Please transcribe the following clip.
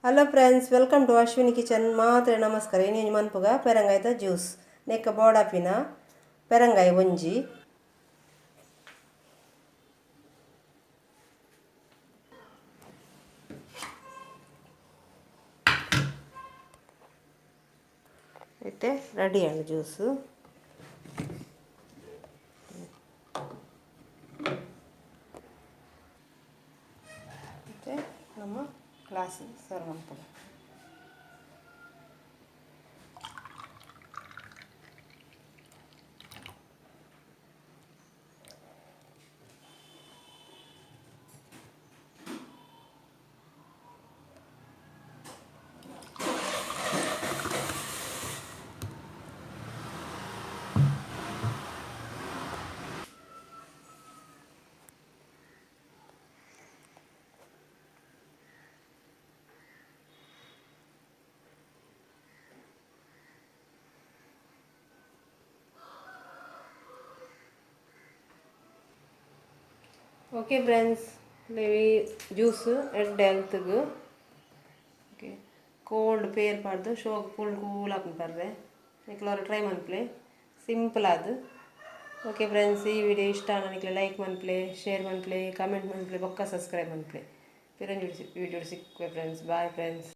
Hello friends, welcome to Ashwini kitchen. ಮಾತ್ರೆ ನಮಸ್ಕಾರ. ಇನಿ ಮನ್ಪುಗ ಪೆರಂಗಾಯ್ದ ಜ್ಯೂಸ್. ನೆಕ್ಕ ಬೋಡಾಪಿನ ಪೆರಂಗಾಯಿ ಒಂಜಿ, ಇತ್ತೆ ರೆಡಿ ಆಂಡ್ ಜ್ಯೂಸು. ಇತ್ತೆ ನಮ ಗ್ಲಾಸ್ ಸರ್ವ್ ಮನ್ಪುಗ. ಓಕೆ ಫ್ರೆಂಡ್ಸ್, ಈ ಜ್ಯೂಸ್ ಎಡ್ಡೆ ಹೆಲ್ತ್ಗ್. ಓಕೆ, ಕೋಲ್ಡ್ ಪೇರ್ ಪಾಡ್ದು ಶೋಕ್ ಕೂಲ್ ಕೂಲ್ ಆಪುಂಡು ಪರ್ರೆ. ನಿಕ್ಲ್ ಟ್ರೈ ಮನ್ಪುಲೆ, ಸಿಂಪಲ್ ಆದ್. ಓಕೆ ಫ್ರೆಂಡ್ಸ್, ಈ ವಿಡಿಯೋ ಇಷ್ಟ ಆಂಡ ನಿಕ್ಲೆ ಲೈಕ್ ಮನ್ಪುಲೆ, ಶೇರ್ ಮನ್ಪುಲೆ, ಕಮೆಂಟ್ ಮನ್ಪುಲೆ, ಬೊಕ್ಕ ಸಬ್ಸ್ಕ್ರೈಬ್ ಮನ್ಪುಲೆ. ಪಿರ ಒಂಜಿ ವಿಡಿಯೋ ಸಿಕ್ಕುವೆ ಫ್ರೆಂಡ್ಸ್. Bye friends.